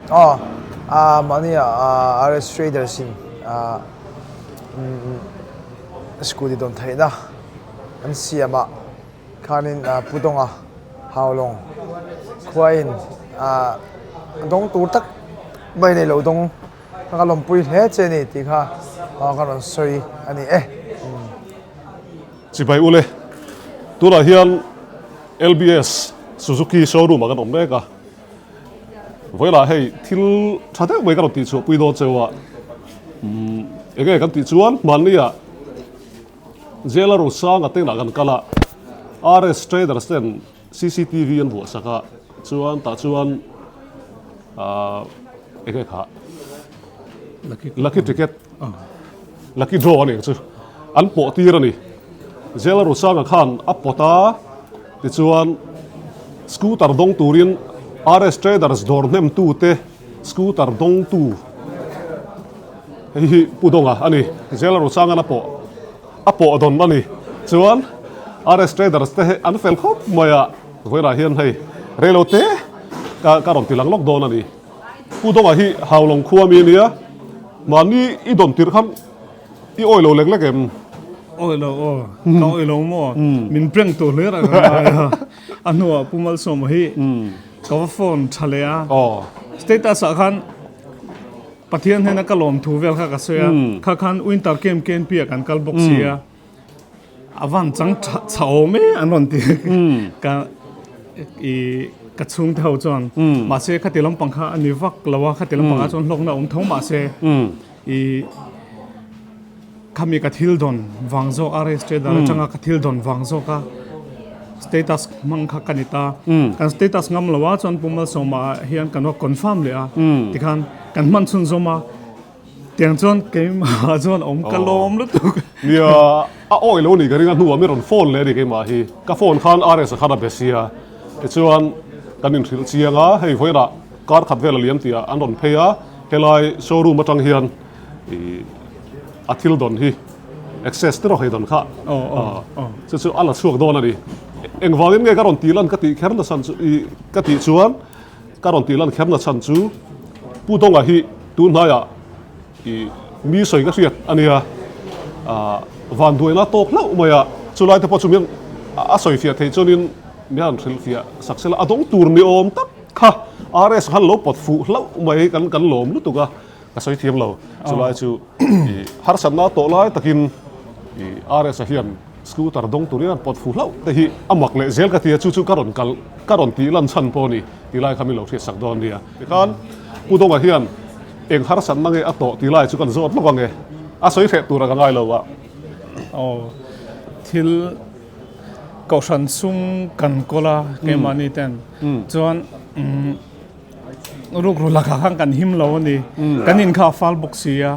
Aw, mahni ah RS Traders in scooty dawn theihna an siam ah khanin Pu Dawnga Haulawng khuain a dawng tur tak mai nei lo dawng kha ka lawmpui hle che a ni tih kha ka rawn sawi a ni e. Chibai ule, tunah hian LBS Suzuki showroom ah kan awm mek a, vawilah hei thil tha deuh mai ka rawn tihchhuah pui dawn cheu a, umm enge kan tih chuan hmanni ah Jail a Rosanga te inah kan kal a, RS Traders ten cctv an vuah sak a, chuan tah chuan ahh enge kha lucky ticket lucky draw a ni ang chu an pawh tir a ni. Jail a Rosanga khan a pawt a, tichuan scooter dawng turin RS Traders dawr hnem tute scooter dawngtu Hei hi Pu Dawnga a ni. Zela Rusangan a pawh a pawh dawn a ni. Chuan RS Traders te hi an fel khawp mai a, vawiinah hian hei reilo te ka ka rawn ti lang lawk dawn a ni. Pu Dawnga hi Haulawng khua mi a nia, mahni i dawn tirh khan i awi lo lek lek em? Awi lo aw, ka awi lo maw? Min prank tur hlir a ka ngai a, a hnuah Pu Malsawma hi ka va phone tha leh a, status ah khan Pathian hnena ka lawm thu vel kha ka sawi a, kha khan winter camp KNP ah kan kal bawk si a, a van chang chha awm e an rawn ti ka i ka chhungte ho chuan mahse khati lampang kha a ni vak lo a, khati lampang ah chuan hlawkna a awm tho mahse i Khami ka thil dawn vang zawk a register atanga ka thil dawn vang zawk a status hmang kha ka ni ta. Kan status ngam lo a chuan Pu Malsawma ah hian kan va confirm leh a tikhan kan hman chhunzawm a tiang chuan keimah chuan awm ka lawm lutuk. Nia a awi lo ni ka ring a hnuah mi rawn phone leh a ni keimah hi ka phone khan RS a khan a be sia tichuan kan inhrilh chiang a hei vawiinah kar khat vel a liam tih ah an rawn phei a helai showroom atang hian I a thil dawn hi access te rawh hei dawn kha chu chu a la chhuak dawn a ni. Engvangin nge ka rawn tih lan ka tih kher na chhan chu i ka tih chuan ka rawn tih lan kher na chhan chu Pu Dawnga hi tun hnaiah i mi sawi ka hriat a nia van duaina tawk hlauh mai a chulai te pawh chu min a sawi fiah theih chuanin min han hrilh fiah sak sela a dawng tur ni awm tak kha RS khan lo pawt fuh hlauh mai kan kan lawm lutuk a. Ka sawi thiam lo, chulai chu i harsatna tawh lai takin i RS-a hian scooter dawng turin an pawt fu hlauh te hi a mak leh zel ka ti a, chu chu ka rawn kal ka rawn tih lan chhan pawh a ni tih lai kha min lo hriat sak dawn nia. Tikhan Pu Dawnga hian eng harsatna nge a tawh tih lai chu kan zawt lawk ang e, a sawi hreh tura ka ngai lo a. Aw, thil kohhran sum kan kawl a keimahni ten chuan umm. Rukru lakah khan kan him lo a ni. Kan in kha a fal bawk si a.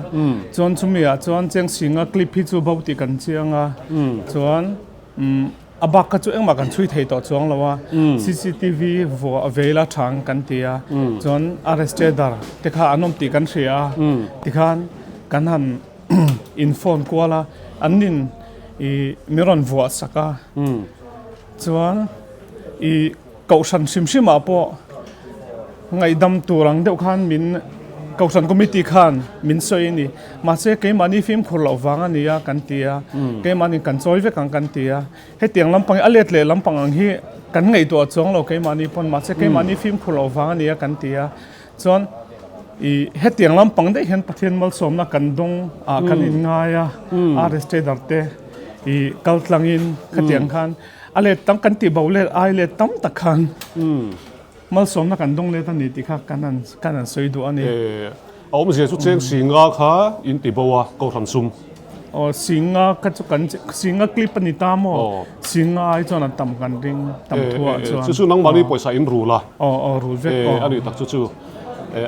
Chuan chumi ah chuan cheng singa clip hi chu bo tih kan chiang a. Chuan a bak kha chu engmah kan chhui thei tawh chuang lo a. Cctv vuah veil a thang kan ti a. Chuan RS Trader te kha an awm tih kan hria a. Tikhan kan han in phone kual a. An nin i min rawn vuah sak a. Chuan i. Kohhran hrim hrim ah pawh ngaihdam tur ang deuh khan min Kohhran committee khan min sawi a ni. Mahse keimahni fimkhur loh vang a ni a kan ti a, keimahni kan chawi vek ang kan ti a. Hetiang lampang hi a let leh lampang ang hi kan ngaihtuah chuang lo keimahni pawn mahse keimahni fimkhur loh vang a ni a kan ti a. Chuan i hetiang lampang daih hian Pathian malsawmna kan dawng ah kan inngai a, RS Trader te i kal tlangin khatiang khan A let tam kan tih bo let ai let tam tak khan malsawmna kan dawng let a ni tih kha kan han kan han sawi duh a ni. A awmzia chu cheng singa kha in ti bo a Kohhran sum. Aw singa kha chu kan singa clip a ni ta maw? Singa ai chuan a tam kan ring tam thuah chuan. Chu chu nangmahni pawisa in rul a. Aw aw rul vek aw. A ni tak chu chu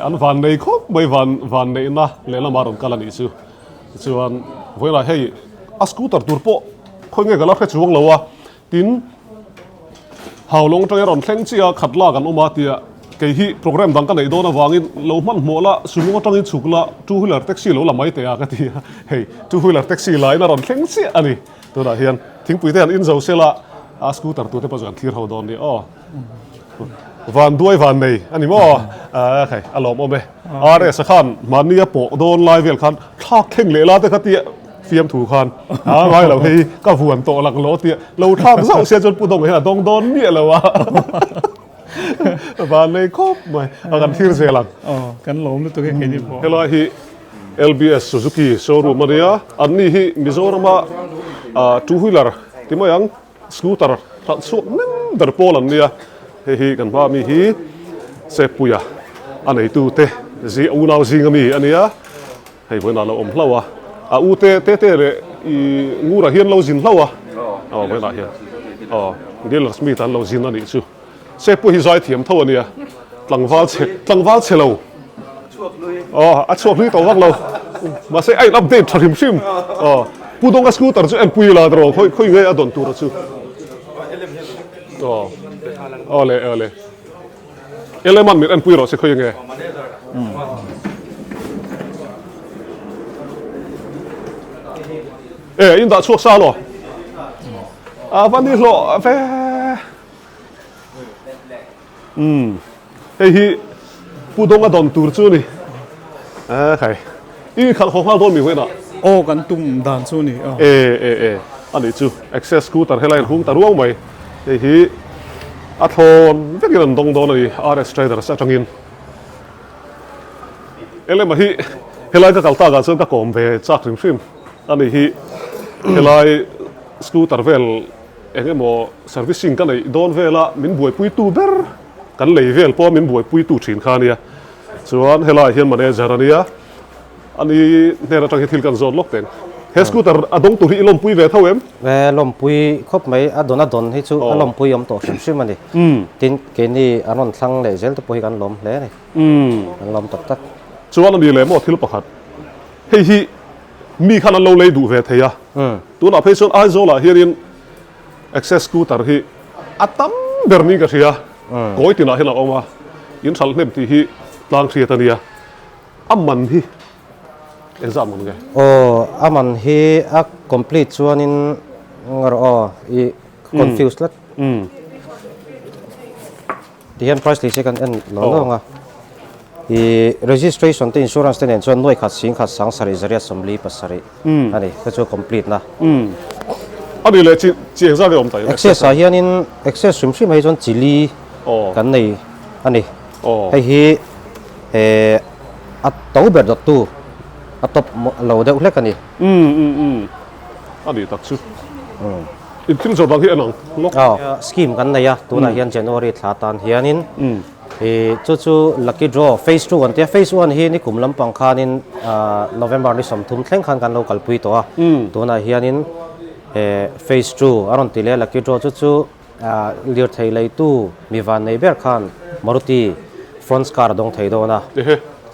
an van nei khawp mai van van neihna lehlamah rawn kal a nih chu. Tichuan vawilah hei a scooter tur pawh khawi nge ka la hre chuang lo a, tin Haulawng atanga rawn thleng chiah a khat lak an awm a tia kei hi program dang ka neih dawn avangin lo hmanhmawh la sumo atangin chhuk la two wheeler taxi lo la mai teh a ka ti a, hei two wheeler taxi laiin a rawn thleng chiah a ni. Tunah hian thingpui te han in zo sela a scooter tur te pawh chu kan thlir ho dawn nia aw. Van duai van nei a ni maw? Khai, a lawmawm e. RS a khan mahni a pawh dawn lai vel khan thlak thleng leh la te kha tia fiamthu khan a ngai lo hei ka vuan tawh lak lo tia lo thlak zauh sia chuan Pu Dawng hian a dawng dawn miah lo a. Van nei khawp mai a kan thlir zel ang. Aw, kan lawm lutuk e keini pawh. Helai hi LBS Suzuki showroom a nia, anni hi Mizorama two wheeler ti mai ang. Scooter hralh chhuak nem ber pawl an nia, hei hi kan hma ami hi Seppuia a neitute zi unau zing ami a nia, hei vawiin ah lo awm hlauh a, a u te te te leh i ngurah hian lo zin hlauh a, aw vawiin ah hian aw dealers meet an lo zin a nih chu. Seppu hi zai thiam tho a nia, tlangval chhe tlangval chhe lo aw a chhuak hlui tawh vak lo mahse a in update tha hrim hrim aw Pu Dawnga scooter chu enpui ila tawh khawi khawi nge a dawn tur a chu aw aw le aw le LM an min enpui rawh se khawi nge e in dah chhuak sa lo a va ni hlawh ve. Umm hei hi Pu Dawnga dawn tur chu a ni. A khai i khalh haw nghal dawn mi huainah. Aw kan tum dan chu a ni aw. E e e a nih chu Access scooter helai an hung ta ruang mai. Hei hi a thlawn vekin an dawng dawn a ni RS Traders atangin. Elema hi helai ka kal takah chuan ka kawm ve chak hrim hrim a ni hi helai scooter vel Eng emaw servicing ka neih dawn vela min buaipuitu ber kan lei vel pawh min buaipuitu thin kha a nia. Chuan helaiah hian manager a nia, ani hnen atang hian thil kan zawt lawk teng. He scooter a dawng tur hi i lawmpui ve tho em? E, lawmpui khawp mai, a dawn a dawn hi chu a lawmpui awm tawh hrim hrim a ni. Tin, keini an rawn thlang leh zel te pawh hi kan lawm hle a ni. Kan lawm tak tak. Chuan a ni leh maw thil pakhat, hei hi mi khan an lo lei duh ve thei a. Tunah phei chuan Aizawlah hianin Access scooter hi a tam ber niin ka hria. Kawi tinah hian a awm a, in hralh hnem tih hi tlang hriat a nia. A man hi engzah man nge? Aw, a man hi a complete chuanin ngarawh aw, i confuse tlat. Tihian price list hi kan en lawng lawng a, ih registration te insurance te nen chuan nuai khat 10 7 747 a ni, hei chu complete na. A ni leh chi chi engzat nge awm ta Access ah hianin access hrim hrim ah hi chuan chili kan nei a ni, hei hi eh a to ber dawt tu a top lo deuh hlek a ni. A ni tak chu. In thil zawh dang hi en ang lawk. Aw, scheme kan nei a, tunah hian January thla tan hianin ih chu chu lucky draw phase 2 kan tia, phase 1 hi nikum lampang khanin November ni 30 thleng khan kan lo kalpui tawh a, tunah hianin phase 2 a rawn ti leh a lucky draw chu chu lirthei leitu mi van nei ber khan Maruti Fronx car a dawng thei dawn a,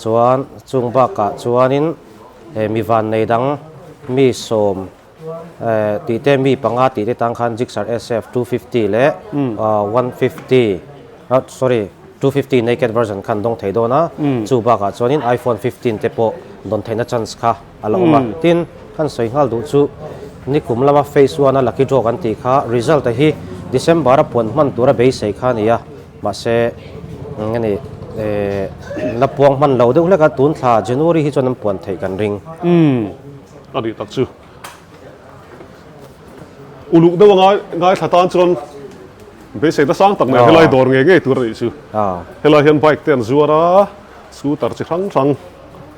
chuan chung bakah chuanin mi van nei dang mi sawm Tih te mi panga tih te tang khan Gixxer SF 250 leh 150 sorry 250 naked version khan dawng thei dawn a, chu bakah chuanin iPhone 15 te pawh dawn theihna chance kha a la awm a. Tin, kan sawi nghal duh chu nikum lama phase one a lucky draw kan tih kha result a hi December a puan hman tura beisei kha a ni a, mahse eng nge ni la puang hman lo deuh hlek a, tun thla January hi chuan an puan theih kan ring. A nih tak chu. Uluk deuh a ngai ngaithla tan chuan beiseina sang tak mai helai dawr ngei ngei tur a nih chu. Helai hian bike te an zuar a, scooter chi hrang hrang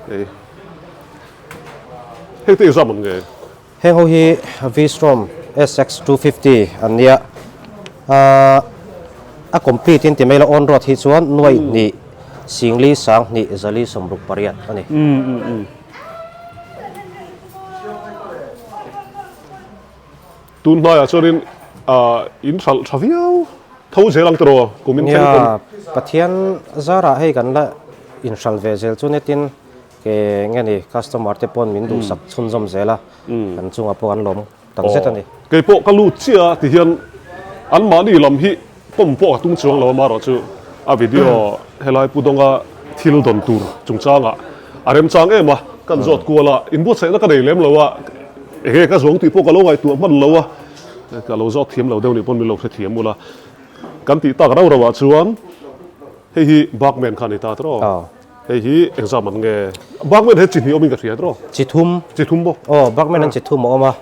hei hei te exam an nge. Heng ho hi V-Strom SX 250 an nia. A complete in ti mai la on road hi chuan nuai hnih singli sang hnih zali 68 a ni. Tun hnaiah chuanin in hralh tha viau tho zel ang tiraw kum in thleng pawn. Nia, Pathian zarah hei kan la inhralh ve zel chu nitin ke nge ni customer te pawn min duhsak chhunzawm zel a, kan chungah pawh an lawm tak zet a ni. Kei pawh ka lut chiah a ti hian anmahni lam hi pawm pawh ka tum chuang lo a marawh chu a video helai Pu Dawnga thil dawn tur chungchangah a remchang em a, kan zawt kual a, inbuatsaihna ka nei lem lo a, enge ka zawng tih pawh ka lo ngaihtuah hman lo a, ka lo zawt thiam lo deuh nih pawn min lo hrethiam ula kan tih tak rau rauah chuan. Hei hi Burgman kha a ni ta tiraw? Hei hi engzam an nge? Burgman he chi hnih awmin ka hria tiraw? Chi thum. Chi thum bawk. Aw, Burgman an chi thum a awm a.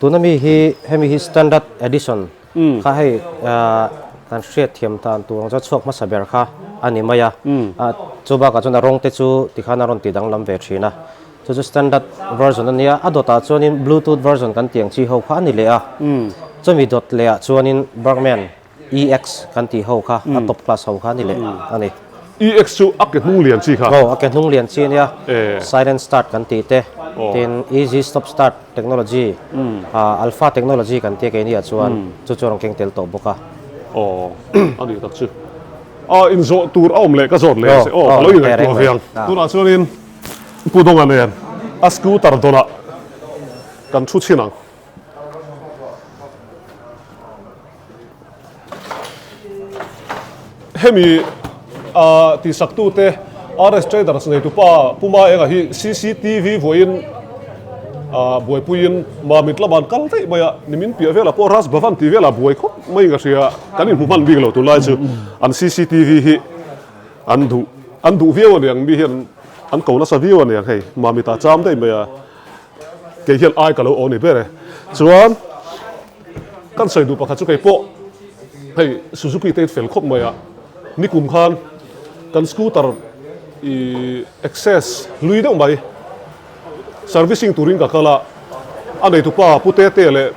Tuna mi hi hemi hi standard edition kha hei kan hriat thiam dan tur ang chuan chhuak hmasa ber kha a ni mai a. Chu bakah chuan a rawng te chu tikhan a rawn ti danglam ve thin a. Chu chu standard version a nia, a dawtah chuanin bluetooth version kan tih ang chi ho kha a ni leh a. Chumi dawt lehah chuanin Burgman EX kan tih ho kha a top class ho kha a ni leh a ni. EX chu a ke hnung lian chi kha? Aw, a ke hnung lian chi a nia. Silent start kan tih te, tin easy stop start technology, alpha technology kan tih a keini ah chuan chu chu a rawn keng tel tawh bawk a. Aw, a nih tak chu. A inzawh tur a awm leh ka zawt leh a che. Aw, ka lo ingaihtuah ve ang. Tunah chuanin Pu Dawnga nen a scooter dawnah kan thu chhin ang. Hemi ah tihsaktute RS Traders neitupa Pu Maenga hi cctv vawiin ah buaipuiin Mamit lamah an kal daih mai a, nimin piah velah pawh Raj Bhavan tih velah buai khawp mai ka hria, kan inhmu hman bik lo tunlai chu an cctv hi an duh an duh viau aniang mi hian an ko nasa viau aniang hei Mamit ah cham daih mai a, kei hian ai ka lo aw ni ber e chuan. Kan sawi duh pakhat chu kei pawh hei Suzuki te fel khawp mai a, nikum khan kan scooter i access hlui deuh mai servicing turin ka kal a, a neitupa Pu Tete leh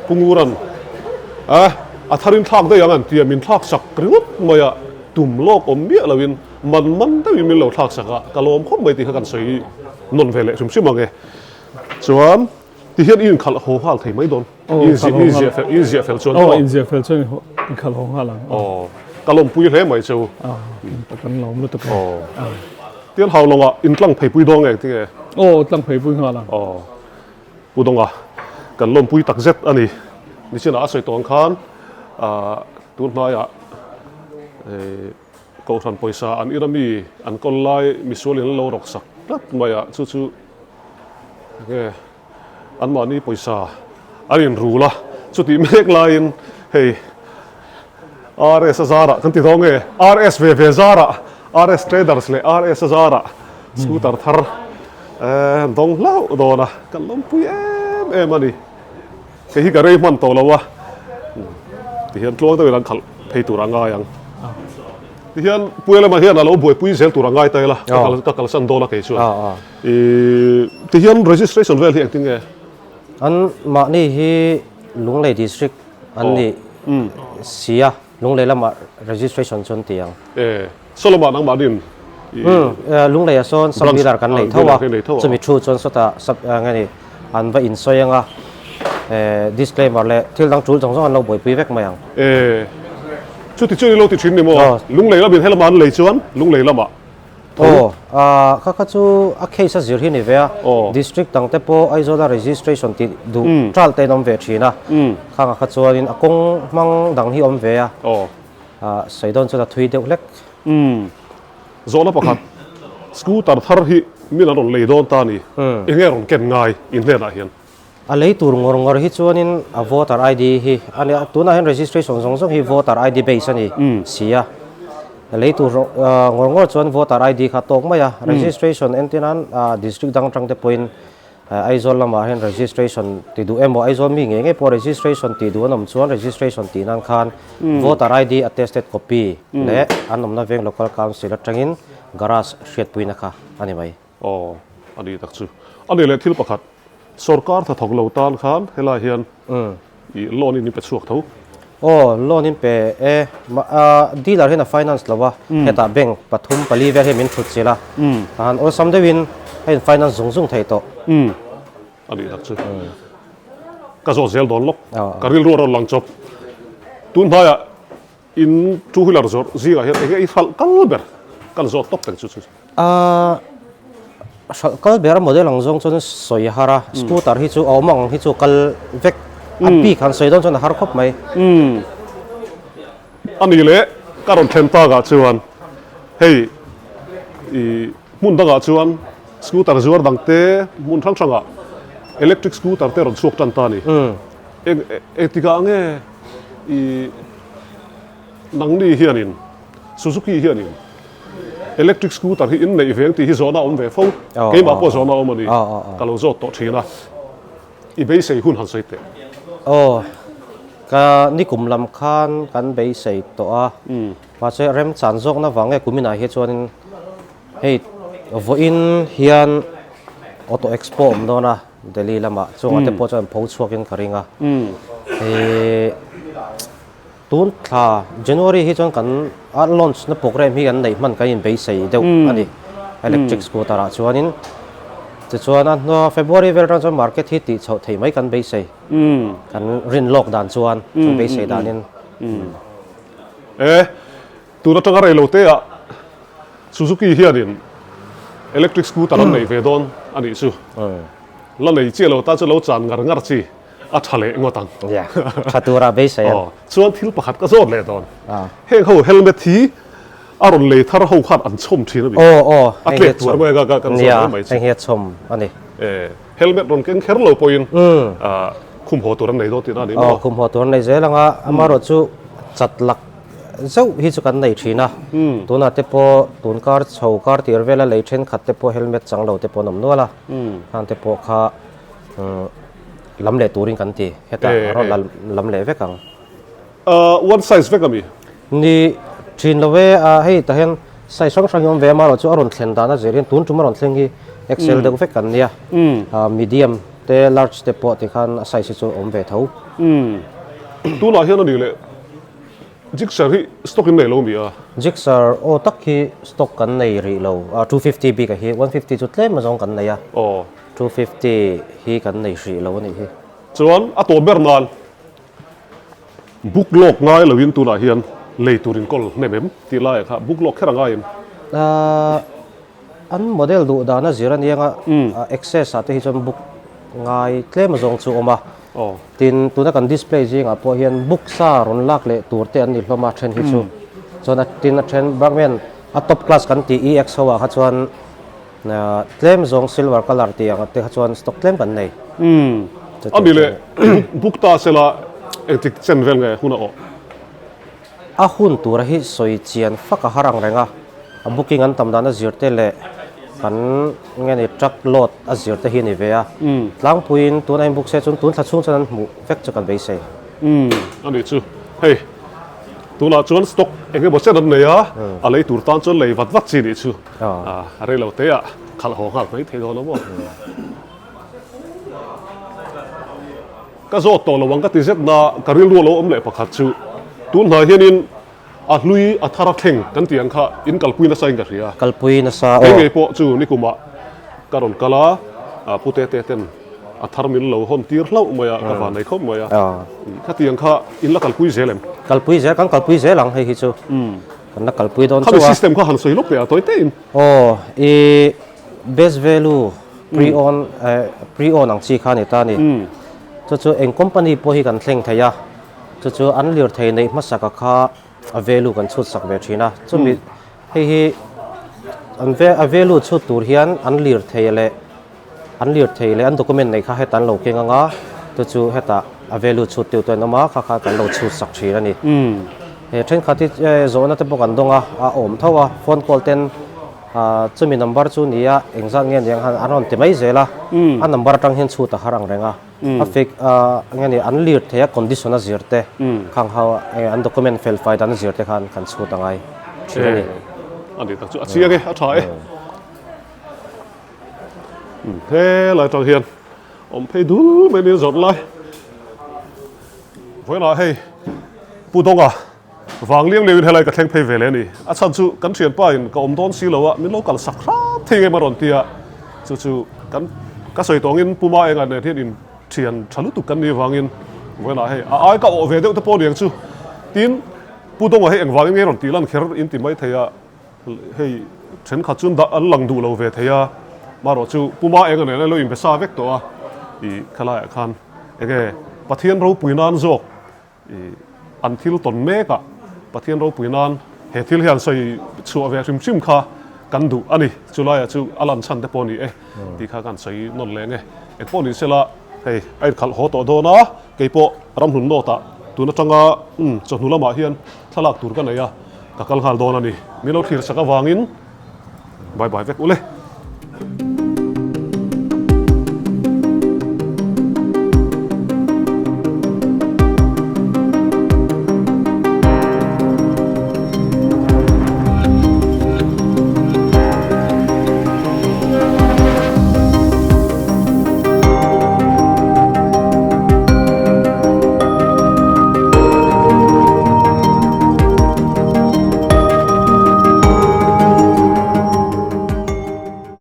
Pu Nguran eh a tharin thlak daih ang an ti a, min thlak sak ringawt mai a, tum lawk awm miah loin man man deuhin min lo thlak sak a, ka lawm khawp mai tih kha kan sawi nawn ve leh hrim hrim ang e. Chuan. Ti hian i inkhalh haw nghal thei mai dawn. I inziah fel, i inziah fel chuan. Aw, inziah fel chuan inkhalh haw nghal ang. Aw, ka lawmpui hle mai chu. Aw, kan lawm lutuk e. Aw, tian hau lawngah intlang pheipui dawn nge tinge? Aw, tlang pheipui nghal ang. Aw, Pu Dawnga, kan lawmpui tak zet a ni. Nichinah a sawi tawh ang khan, tun hnaiah Kohhran pawisa an ira mi an kawl lai misualin an lo rawk sak tlat mai a, chu chu enge anmahni pawisa an inrul a, chutih mek laiin hei RS a zarah kan ti dawn nge RS ve ve zarah RS Traders leh RS a zarah scooter thar an dawng hlauh dawn a, kan lawmpui em em a ni. Hei hi ka rei hman tawh lo a, tihian tluang deuhin an khalh phei tur a ngai ang. Tihian Puia lamah hian a lo buaipui zel tur a ngai ta ila, ka kalsan dawn a kei chuan. Tihian registration vel hi engtin nge? An mahni hi Lunglei District an ni si a, Lunglei lamah registration chu an ti ang. Saw lamah nangmah nin i Lungleiah sawn sub dealer kan nei tho a, chumi thu chuan sawtah sub nge ni an va insawi ang a, disclaimer leh thil dang tul zawng zawng an lo buaipui vek mai ang. E, chuti chuan i lo ti thin ni maw? Lunglei lamin helamah an lei chuan Lunglei lamah tho. Aw, kha kha chu a case a zir hi ni ve a, district dang te pawh Aizawla registration tih duh ṭal te an awm ve thin a, khangah kha chuanin a kawng hmang dang hi awm ve a. Ah, sawi dawn chuan a thui deuh hlek. Umm, zawhna pakhat, scooter thar hi min an rawn lei dawn ta ni, enge rawn ken ngai in hnenah hian? A lei tur ngawr ngawr hi chuanin a voter ID hi a nia, tunah hian registration zawng zawng hi voter ID base a ni si a, a lei tur ngawr ngawr chuan voter ID kha a tawk mai a, registration entir nan district dang atang te pawhin Aizawl lamah hian registration ti duh emaw Aizawl mi ngei ngei pawh registration tih duh an awm chuan registration tih nan khan voter ID attested copy leh an awmna veng local council atangin garage hriatpuina kha a ni mai. Aw, a ni tak chu. A ni leh thil pakhat, sorkar thathawk lo tan khan helai hian I loan in in pe chhuak tho. Aw, loan in pe e. Dealer hian a finance lo a, hetah bank pathum pali vel hian min thut chilh a, tahan awlsam deuhin a in finance zung zung thei tawh. Umm, a nih tak chu. Ka zawt zel dawn lawk. Ka rilru a rawn lang chawp. Tun hnaiah in two wheeler zawrh zingah hian enge i hralh kal ber? Kan zawt tawp teng chu chu. A hralh kal ber a model ang zawng chuan sawi a har a, scooter hi chu a awm ang hi chu kal vek a bik han sawi dawn chuan a har khawp mai. Umm a ni leh ka rawn then takah chuan hei i hmun dangah chuan scooter zuar dang te hmun hrang hrangah electric scooter te rawn chhuak tan ta a ni. Eng engtikah nge i nangni hianin. Suzuki hianin electric scooter hi in neih veng tih hi zawhna a awm ve fo. Keimah pawh zawhna a awm a ni. Ka lo zawt tawh thin a. I beisei hun han sawi teh. Aw, ka nikum lam khan kan beisei tawh a. Mahse remchan zawkna vang nge kuminah hi chuanin hei vawiin hian Auto Expo awm dawn a Delhi lamah chungah te pawh chuan pho chhuakin ka ring a. Ih. Tun thla January hi chuan kan a launch na program hi kan neih hman kan inbeisei deuh a ni electric scooter ah chuanin tichuan a hnua February vel atang chuan market hi tih chhoh thei mai kan beisei kan rin lawk dan chuan kan beisei danin. E tun atanga rei lo te ah Suzuki hianin electric scooter an nei ve dawn a nih chu la nei chiah lo tan chu lo chan ngar ngar chi. A tha leh ngawt ang. Yeah, tha tura beisei ang. Aw, chuan thil pakhat ka zawt leh dawn. Heng ho helmet hi a rawn lei thar ho khan an chhawm thin a ni. Aw, aw. A tlek tur mai ka kan zawt mai mai chu. Heng hi a chhawm a ni. E, helmet rawn keng kher lo pawhin khum haw tur an nei dawn tihna a ni maw? Aw, khum haw tur an nei zel ang a, amaherawh chu chat lak zeuh hi chu kan nei thin a. Tunah te pawh tun kar chho kar tir vela lei thenkhat te pawh helmet chang lo te pawh an awm nual a, khang te pawh kha Lam leh turin kan ti. Hetah a rawn la lam leh vek ang. One size vek a mi? Ni thin lo e, hei tah hian size hrang hrang hi awm ve a, amaherawh chu a rawn thlen dan a zir hian tun tum a rawn thleng hi XL deuh vek kan nia. Medium te large te pawh tikhan a size hi chu awm ve tho. Tunah hian a nih leh Gixxer hi stock in nei lo mi a? Gixxer aw tak hi stock kan nei rih lo, 250 bik a hi, 150 chu tlem azawng kan nei a. Aw. 250 hi kan nei hrih lo a nih hi. Chuan a tawp ber nan book lawk ngai loin tunah hian lei tur in kawl hnem em tih laiah kha book lawk kher a ngai em? An model duh dan a zir aniang a, access ah te hi chuan book ngai tlem azawng chu awm a. Tin, tuna kan display zingah pawh hian book sa rawn lak leh tur te an ni hlawm a then hi chu. Chuan a tin a then Bergman a top class kan tih EX ho ah kha chuan tlem zawng silver colour tih ang te kha chuan stock tlem kan nei. Umm a ni leh book ta sela engtik chen vel nge hun a awh? A hun tura hi sawi chian fak a har ang reng a, a booking an tam dan a zir te leh kan nge ni truck load a zir te hi a ni ve a, tlangpuiin tun a in book se chuan tun thla chhung chuan an hmuh vek chu kan beisei. Umm a nih chu hei tunah chuan stock eng emaw chen an nei a, a lei tur tan chuan lei vat vat chi nih chu a rei lo te ah khalh haw nghal mai thei dawn a maw. Ka zawt tawh lo ang ka ti zet na ka rilru a lo awm leh pakhat chu tun hnai hianin a hlui a thar a thleng kan tih ang kha in kalpui nasa in ka hria. Kalpui nasa aw. Kei ngei pawh chu nikumah ka rawn kal a, Pu Tete ten a thar min lo hawn tir hlauh mai a, ka van nei khawp mai a. Khati ang kha in la kalpui zel em? Kalpui zel, kan kalpui zel ang hei hi chu. Kan la kalpui dawn chauh a. Khami system kha han sawi lawk teh a tawi tein. Aw, i best value Pre-owned eh pre-owned ang chi kha a ni ta a ni. Chu chu eng company pawh hi kan thleng thei a, chu chu an lirthei neih hmasaka kha a value kan chhut sak ve thin a. Chumi hei hi an ve a value chhut tur hian an lirthei leh an lirthei leh an document neih kha heta an lo keng ang a, chu chu hetah a value chhut tiu te an awm a, kha kha kan lo chhut sak thin a ni. He thenkhat hi zawhna te pawh kan dawng a, a awm tho a, phone call ten Chumi number chu ni a, engzat nge ni ang han an rawn ti mai zel a, a number atang hian chhut a har ang reng a, a fake nge ni an lir thei a condition a zir te khang ho an document fel fai dan a zir te khan kan chhut a ngai thin a ni. A ni tak chu a chiang e, a tha e. Helai atang hian awm phei dul mai nia zawrh lai. Vawiinah hei Pu Dawnga Vang liang liangin helai ka thleng phei ve leh a ni. A chhan chu kan thianpa in ka awm dawn si lo a, min lo kal sak hram thei ngei a rawn ti a. Chu chu kan ka sawi tawngin Pu Ma Enga nen hian in thian tha lutuk kan nih vangin vawiinah hei a ai ka awh ve deuh te pawh niang chu. Tin, Pu Dawnga hei engvangin nge rawn tih lan kher in ti mai thei a, hei thenkhat chu an lang duh lo ve thei a. Marawh chu Pu Ma Enga nen a lo inbe sa vek tawh a, ih khalaiah khan enge Pathian ropui nan zawk I an thil tawn mek a, Pathian ropui nan he thil hian sawi chhuah ve hrim hrim kha kan duh a ni. Chulaiah chu a lan chhan te pawh a ni e tih kha kan sawi nawn leng e. Eng pawh ni sela hei a inkhalh haw tawh dawn a, kei pawh ramhlun nawtah tun atanga chawhnu lamah hian thlalak tur ka nei a. Ka kal nghal dawn a ni. Min lo thlir sak avangin bye bye vek ule.